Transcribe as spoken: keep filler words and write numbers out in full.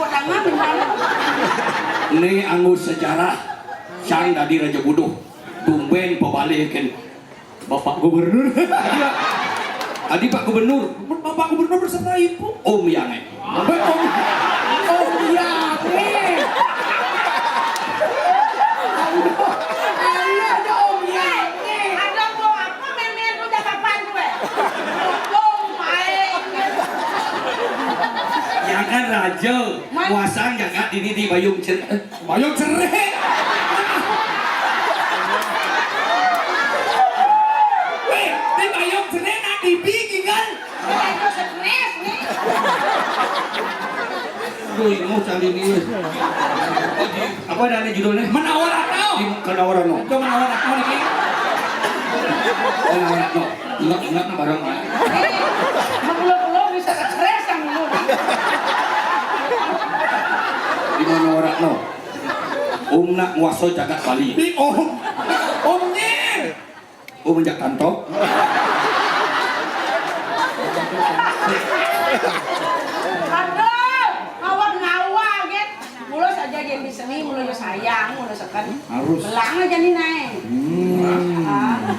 Jangan, jangan. Né anggo sejarah, cang dadi raja bodoh. Tumbén pabalih kén Bapak Gubernur. Adi Pak Gubernur. Bapak Gubernur beserta Ibu. Om Yangé. Om, Om Yangé. Aduh, aduh, ada Om Yangé. Ada mau apa, mémén lu jawaban gue? Om Aing. Ya kan raja, kuasa jagat ini di Bayung Cer-, eh, Bayung Ceré. Wéh, di Bayung Ceré nak dibikin kan? Aduh, ini mau cari ini. Apa ada nih judulnya? Menawar Atau. Di Menawar Atau. Itu Menawar Atau nih. Menawar Atau. Ingat-ingat bareng, Mak. Maklum lo bisa stres yang lu. Di Menawar Atau. Om nak nguasa jagat Bali. Di Om. Om Nyin. Om jak tanto. Aduh, ngawag-ngawag, gitu. Mula saja yang di seni, mula ya sayang, mula seken. Harus. Belang aja nih, Nay. Hmm. Ah.